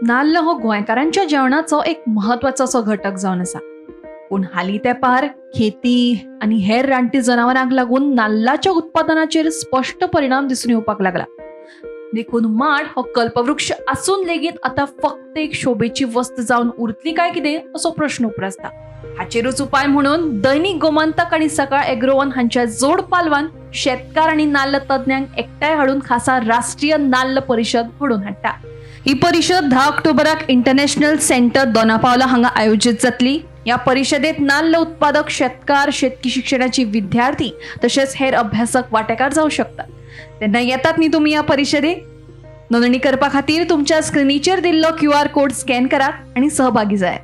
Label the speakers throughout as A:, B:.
A: नाल्ल हो गोंयकारांच्या जेवणाचो एक म्हत्वाचो असो घटक जावन आसा. पूण हालीं तेंपार खेती आनी हेर रानटी जनावरांक लागून नाल्लाच्या उत्पादनाचेर स्पश्ट परिणाम दिसून येवपाक लागला. देखून माड हो कल्पवृक्ष आसून लेगीत आतां फक्त एक शोभेची वस्त जावन उरतली काय कितें असो प्रश्न उप्रासता. हाचेरूच उपाय म्हणून दैनिक गोमंतक आनी सकाळ एग्रोवन हांच्या जोड पालवान शेतकार आनी नाल्ल तज्ञांक एकठांय हाडून खासा राष्ट्रीय नाल्ल परिशद घडोवन हाडटा. ही परिशद 10 ऑक्टोबराक इंटरनॅशनल सेंटर दोनापावला हांगा आयोजीत जातली. ह्या परिशदेत नाल्ल उत्पादक, शेतकार, शेतकी शिक्षणाची विद्यार्थी तशेंच हेर अभ्यासक वांटेकार जावं शकतात. तेन्ना येतात न्ही तुमी ह्या परिशदेक? नोंदणी करपा खातीर तुमच्या स्क्रिनीचेर दिल्लो QR code scan करात आनी सहभागी जायात.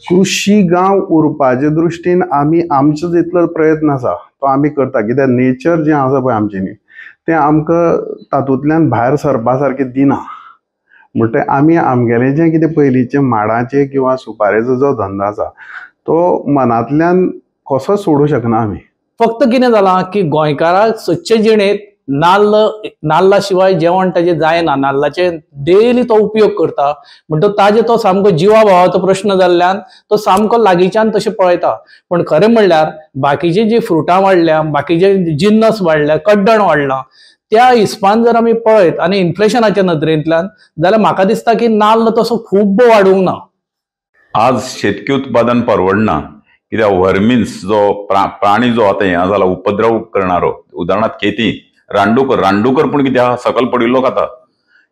B: कृषी गांव उरपाचे दृश्टीन आमी आमचो जितलो प्रयत्न आसा तो आमी करता. कित्याक नेचर जें आसा पळय आमचें न्ही तें आमकां तातूंतल्यान भायर सरपा सारकें दिना. म्हणटकीर आमी आमगेलें जें कितें पयलींचें माडाचें किंवा सुपारेचो जो धंदो आसा तो मनांतल्यान कसोच सोडूंक शकना आमी.
C: फक्त कितें जालां की गोंयकाराक सदचे जिणेंत नाल्ल नाल्ला शिवाय जेवण ताजें जायना. नाल्लाचे डेली तो उपयोग करता म्हणटो ताजे तो सामको जिवा भावाचो प्रश्न जाल्ल्यान तो सामको लागींच्यान तशें पळयता. पण खरें म्हणल्यार बाकीची जी फ्रुटां वाडल्या, बाकीचे जिन्नस वाडल्या, कड्डण वाडलां, त्या हिसपान जर आमी पळयत आनी इन्फ्लेशनाच्या नदरेंतल्यान जाल्यार म्हाका दिसता की नाल्ल तसो खूब वाडूंक ना.
D: आज शेतकी उत्पादन परवडना कित्याक व्हर्मिन्स जो प्राणी जो आतां हें जाला उपद्रव करणारो, उदाहरणार्थ खेती रानडुकर, रानडुकर पूण कितें आहा सकल पडिल्लो खाता.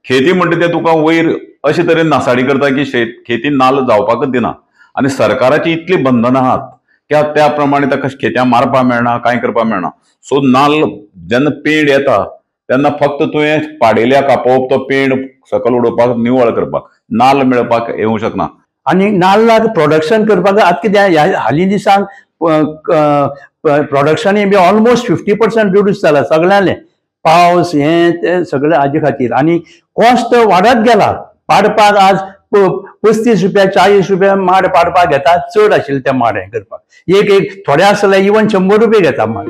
D: खेती म्हणटा ते तुका वयर अशे तरेन नासाडी करता की खेती नाल्ल जावपाकच दिना. आनी सरकाराची इतली बंधनां आहात की त्या प्रमाणे ताका खेत्यां मारपाक मेळना, कांय करपाक मेळना. सो नाल्ल जेन्ना पेड येता तेन्ना फक्त तुवें पाडेल्या कापोवप, तो पेड सकल उडोवपाक, निवळ करपाक, नाल्ल मेळपाक येवंक शकना.
E: आनी नाल्लाक प्रोडक्शन करपाक आतां कितें हालीं दिसांक प्रोडक्शनूय बी ऑलमोस्ट 50% रिड्यूस जाला सगळ्यांले. पावस हें तें सगळें हाजे खातीर आनी कॉस्ट वाडत गेला. पाडपाक आज 35 रुपया 40 रुपया माड पाडपाक घेता, चड आशिल्ले ते माड हें करपाक. एक एक थोडे आसले इवन 100 रुपया घेता माड.